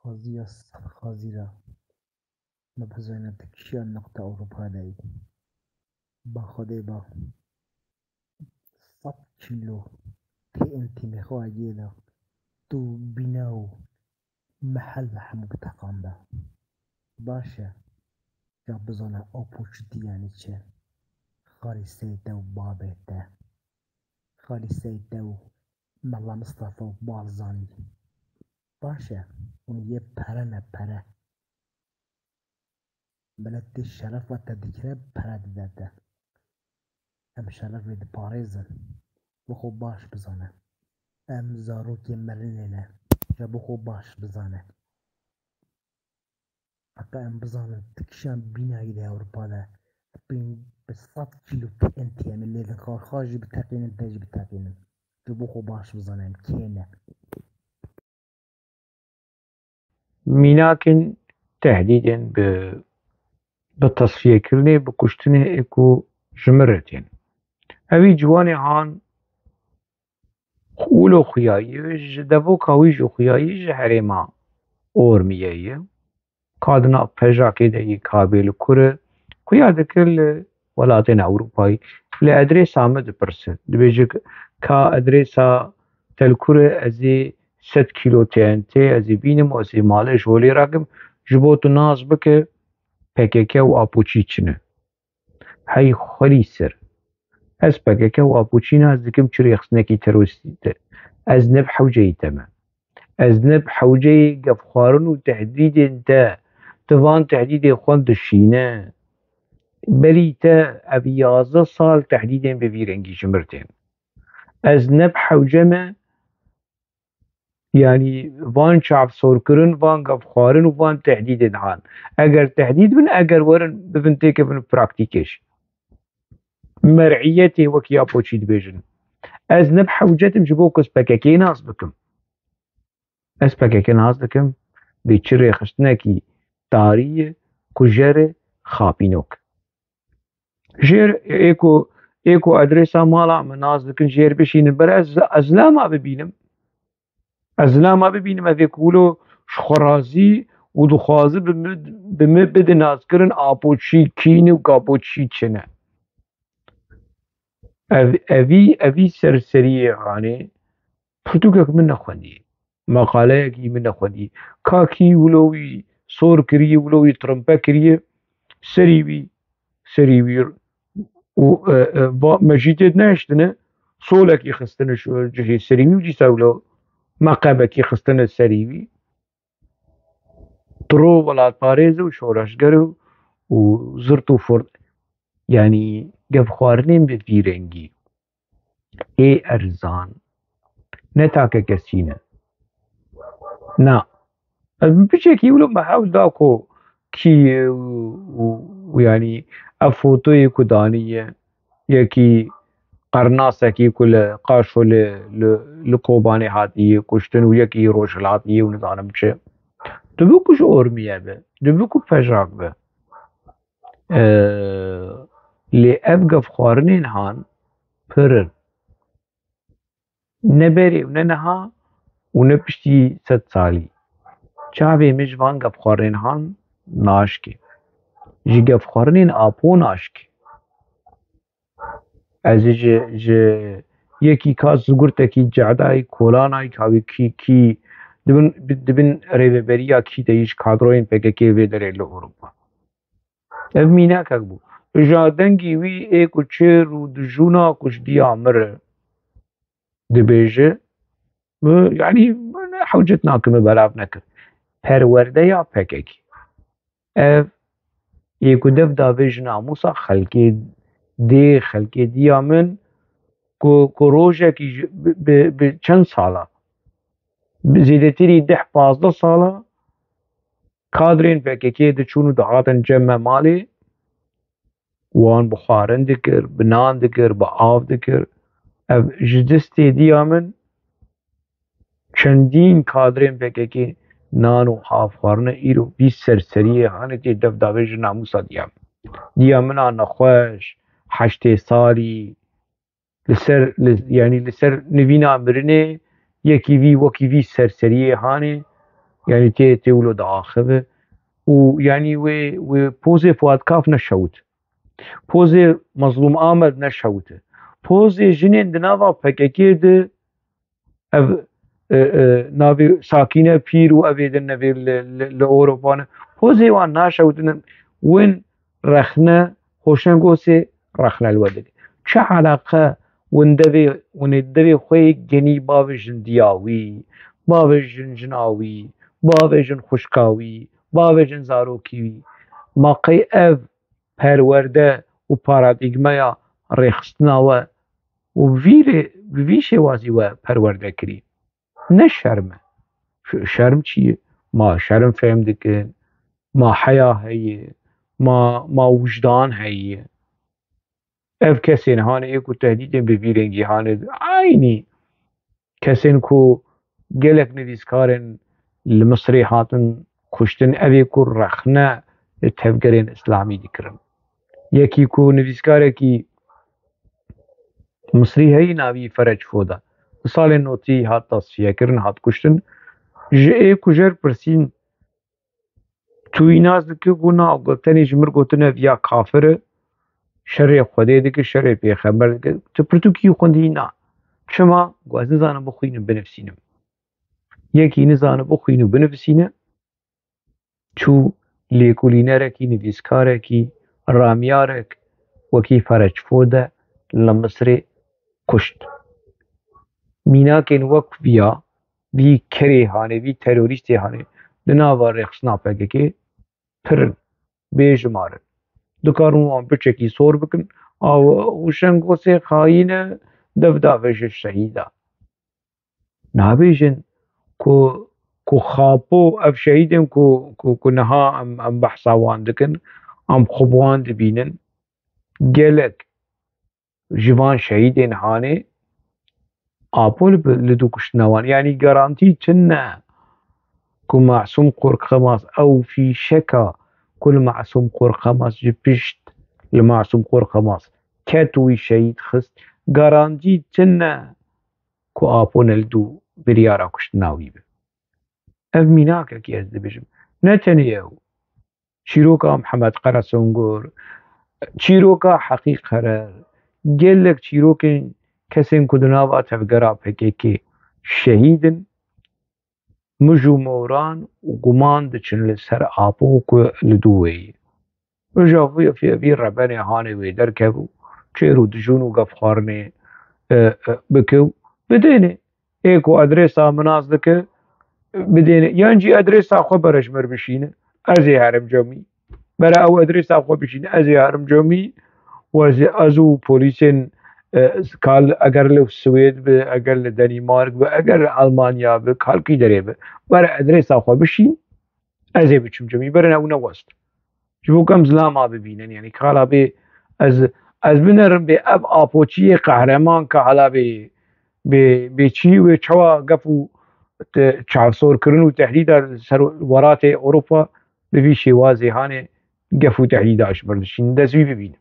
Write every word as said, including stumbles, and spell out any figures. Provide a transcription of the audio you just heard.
Xaziya sedxazî re me bizane tu kişiya nexta Ewropa de yî. Ba Xwedê ba sed kîlo T N T mexwagiyê de tu bîna û mehel ve hemû biteqan be. Baş e, ya bizane opportunity yani çi? Xalî Seyde û babê te. Xalî Seyde û Mela Mistefa û Barzanî. Baş e, hûn yê pere ne pere. Milet tê şerefa te digire, pere dide te. Em şerefê diparêzin. Bixwe baş bizane. Em zarokê mirinê ne. Ca bixwe baş bizane. Heqa em bizanin, tu kişan bînayî de Ewropa de bin bi sed kîlo T N T em ê lê din xar xar jî biteqînin, te jî biteqînin. Tu bixwe baş bizane em kê ne. Mînakên tehdîdên bi, bi tesfiyekirinê, bi kuştinê ê ku ji min re tên. Evî ciwanê han wilo xuyayî, ji devoka wî jî xuyayî ji herêma Ormiyê ye. Kadina pejakê de yî kabê li kur e. Xuya dikir li welatên Ewropayî, li edrêsa min dipirse. Dibêje, ka edrêsa te li kur e, ez ê sed kîlo T N T ez ê bînim û ez ê malê ji holê rakim, ji bo tu nas bike P K K û Apoçî çi ne. Hey xwelî ser. Ez P K K û Apoçî nas dikim, çi rêxistinekî terorîstî te. Ez ne bi hewceyî te me. Ez ne bi hewceyî gefxwarin û tehdîdên te. Tu van tehdîdê xwe dişîne. Berî te ev yazdeh sal tehdîdên bi vî rengî ji mir tên. Ez ne bi hewce me, yanî van çav sorkirin, van gevxwarin û van tehdîdên han. Eger tehdîd bin, eger werin, bibin têkevin û praktîkê jî. Mer'iyetê wekî Apoçî dibêjin. Ez ne bi hewcetim ji bo ku ez P K K nas bikim. Ez P K K nas dikim, bê çi rêxistinekî tarî ye, kujer e, xapînok. Jêr ê ku, ê ku adresa mala min nas dikin, jêr bişînin, ber ez, ez lama bibînim. Ez lama bibînim, ez ê ku wilo ji xwe razî û dixwazi bi min, bi min bide naskirin Apoçî kî ne û Gapoçî çi ne. Ev, evî, evî serseriyê hanê pirtûkek min nexwendî. Maqaleyekî min nexwendî. Ka kî wilo wî sor kiriye, wilo wî trimpe kiriye, serî wî, serî wî û, e, e, va, mecîtê nehiştine, solekî xistine şu cihê serî wî û dîsa wilo meqebekî xistine serî wî. Tiro welatparêz û şoreşger û, û zirt û furt, yanî gevxwarinên bi vî rengî. Ê erzan, ne takekesî ne. Na. Ez bi piçekî wilo me hewl da ku kî û, û, û yanî ev fotoyê ku daniye, yekî qernasekî ku li Qaşo li, li, li Kobanê hatiye kuştin û yekî Rojhilatiyê û nizanim çi. Dibe ku ji Ormiye be, dibe ku pejak be. Ee, lê ev gevxwarinên han pir in. Ne berê û ne niha û ne piştî sed salî. Çavê min ji van gevxwarinên han naşkê. Ji gevxwarinên Apo naşkê. Ez ê ji, ji yekî ka zugurtekî cehday kolanay ka wî kî, kî dibin, dibin rêveberiya kî de yî ji kadroyên P K K vê derê li Ewropa. Ev mînakek bû. Îja dengî wî ê ku çêr û dijûna ku ji diya mir e, dibêje, mi, yanî, hewcet nakim, min belav nekir. Perwerdeya P K K. Ev ê ku dev davê ji namûsa xelkê dê, xelkê diya min ku, ku rojekî ji, bi, bi, bi çend sala, bi zêdetirî deh pazdeh sala kadrên P K K diçûn û dihatin cem me malê, wan bi xwarin dikir, bi nan dikir, bi av dikir. Ev ji destê diya min çendîn kadrên P K K nan û av xwarine, îro vî serseriyê hanê tê dev davê ji namûsa diya min. Diya min a nexweş, heştê salî, li ser, li, yanî li ser nivîna mirinê, yekî vî, wekî vî serseriyê hanê, Yanî tê, tê wilo diaxive û yanî wê, wê pozê Fuat Kaf neşewit. Pozê Mazlûm Amed neşewite. Pozê jinên di nava P K K de ev, e, e, navê Sakîne Pîr û evê din nevê li, li, li Ewropa ne. Pozê wan naşewitinin, win rexne, Hoşengosê rexne li we dike. Çi eleqe win devê, win ê devê xwe yê genî bavêjin diya wî, bavêjin jina wî, bavêjin xwişka wî, bavêjin zarokî wî. Ma qey ev perwerde û paradîgmeya rêxistina we û vî rê, bi vî şêwazî we perwerde kirî. Ne şerm e. Ş-, şerm çi ye? Ma şerm fehm dikin, ma heya heye, ma, ma wijdan heye. Ev kesên hane ê ku tehdîdên bi vî rengî hane, eynî kesên ku gelek nivîskarên li Misrê hatin kuştin, ev ê ku rexne li tevgerên îslamî dikirin. Yekî ku nivîskarekî Misrî heyî navî Ferec Foda. Di salên notî hat tasfiyekirin, hat kuştin. Ji ê ku jer pirsîn, tu wî nas dikî, got na, got tenê ji mir gotine viya kafir e, şerê Xwedê dike, şerê pêxember dike. Tu pirtûkî xwendî na. Çima? Got ez nizanim bixwînim, binivîsînim. Yekî nizane bixwîn û binivîsîne, çû lêkolînerekî, nivîskarekî, ramyarek wekî Ferec Foda li Misrê kuşt. Mînakên wek viya, vî kerê hanê, vî terorîstê hanê di nava rêxistina P K K pir in, bêjimar in. Dikarin wan piçekî sor bikin, a Hoşengosê xayîn e, dev davêje şehîda. Nabêjin ku, ku Xapo, ev şehîdên ku, ku, ku niha em, em behsa wan dikin, em xwe bi wan dibînin. Gelek ji van şehîdên hanê Apo li, li dû kuştina wan. Yanî garantî tune ku Masûm Qorxemaz, ew fîşeka ku li Masûm Qorxemaz ji pişt li Masûm Qorxemaz ket û wî şehîd xist, garantî tune ku Apo ne li dû biryara kuştina wî be. Ev mînakekî ez dibêjim. Ne tenê ew. Çîroka Mihemed Qeresongor, çîroka Heqî Qerer, gelek çîrokên kesên ku di nava tevgera P K K şehîd in, mij û moran û guman diçin li ser Apo ku li dû wê ye. Roja vî, vî, vî rebenê hanê wê derkevû, çêr û dijûn û gefxwarinê, e, e, bike û bidêne. Ê ku adresa min nas dike, bidêne. Yan jî adresa xwe bere ji mir bişîne. Ez ê herim cemî. Bere ew adresa xwe bişîne. Ez ê herim cemî. Û ez, ez û polîsên, e, kal eger li Swêd bi, eger li Denîmark bi, eger li Almanya bi, kalkî derê bi. Bere adresa xwe bişîn. Ez ê biçim cemî. Berin ew ne west. Ji bo ku em zilama bibînin, yanî kala bê ez, ez binerim bê ev Apoçiyê qehreman ka hala bê, bê, bê çî wê çawa gef û te-, çavsorkirin û tehdîda li ser welatê Ewropa bi vî şêwazê hanê gef û tehdîda ji mir dişînin. Ez wî bibînim.